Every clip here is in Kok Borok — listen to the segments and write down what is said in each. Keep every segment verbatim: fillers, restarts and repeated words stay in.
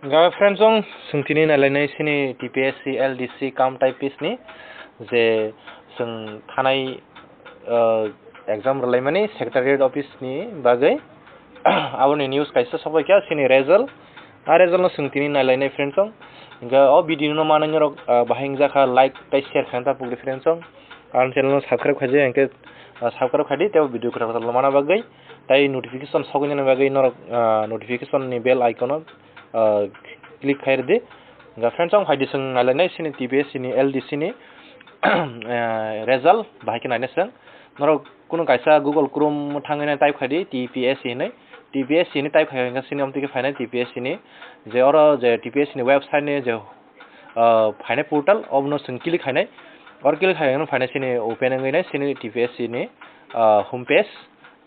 Ga friends, chwng tini nailainai sini T P S C L D C cum typist ni je chwng thanai, uh, exam rwlaimani secretariat office ni bagwi. Aboni news kaisa sobaikha sini result. A result no chwng tini nailainai friends. Hingke o video no manai norok, uh, bahai wngjakha, like tei share khaina ta pugri friends. Ang channel no subscribe khaijak hingke, uh, subscribe khaidi tei o video kwtal kwtal mana bagwi. Tai notification sogwi nani bagwi norok, ah, notification ni bell icon o, ah, click khai rwdi. Ga friends, ang phaidi chwng nailainai sini T P S C ni L D C ni, ah, result bahai khe nainai chwng. Norok kunu kaisa Google Chrome thangwi nai type khaidi T P S C hinwi. T P S C hinwi type khai hwnkhe sini omtwi khe phainai T P S C ni je oro je T P S C ni website ni je, ah, phainai portal obono chwng click khainai. Oro click khai hwnkhe phainai sini open wngwi nai sini T P S C ni, ah, home page.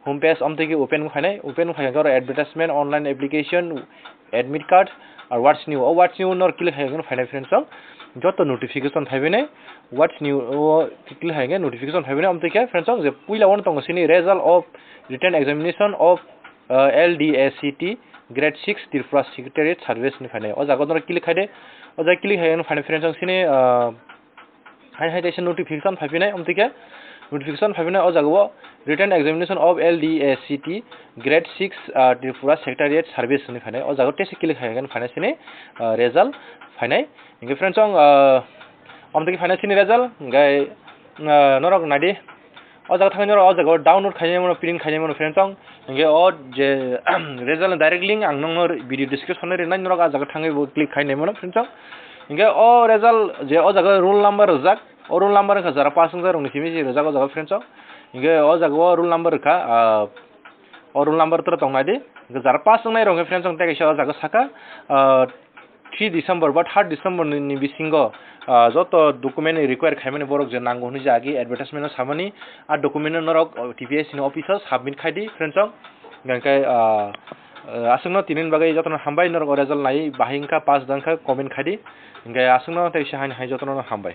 Home page omtwi khe open wng phainai, open wng phaikhe oro advertisement, online application, admit card, ar what's new. O what's new no click khaikhe phainai friends, joto notification phaibainai, what's new o click khaikhe notification phaibainai, omtwi khe friends je puila ono tongo sini result of written examination of, uh, L D A C T grade six Tripura Secretariat Service ni phainai. O jaga no click khaide, o jaga click khaikhe phainai friends sini, uh, Hai hai teisa notification phaiphinai, omtwi khe notification phaiphinai o jaga o written examination of L D A C T grade six, ah, Tripura Secretariat Service hinwi phainai. O jaga o teisa click khaikhe phainai sini, ah, result phainai. Hingke friends, ang, ah, omtwi khe phainai sini result, hingke, ah, norok naidi. O jaga thangwi norok o jaga o download khainai mano, print khainai mano friends, ang. Hingke o je result ni direct link ang nokno video description o rinai, norok a jaga thangwi bo click khainai mano friends, ang. Hingke o result je o jaga roll number rijak, o roll number wngkha jara pass wngjak rokni simi se rijak o jaga friends, ang. Hingke o jaga o roll number rikha, ah, o roll number tora tong naidi. Hingke jara pass wngnai rok hingke friends, ang tei kaisa o jaga saka, ah, three December ba third December ni, ni bisingo, ah, joto document ni require khaimani borok je nango hwnwi je agi advertisement o samani, a document no norok, oh, T P S C ni office o submit khaidi friends, ang. Hingke, ah, ah, aswkno tini bagwi jotono hambai, norok o result nai bahai wngkha, pass wngkha, comment khaidi. Hingke aswkno tei se haino hai jotono hambai.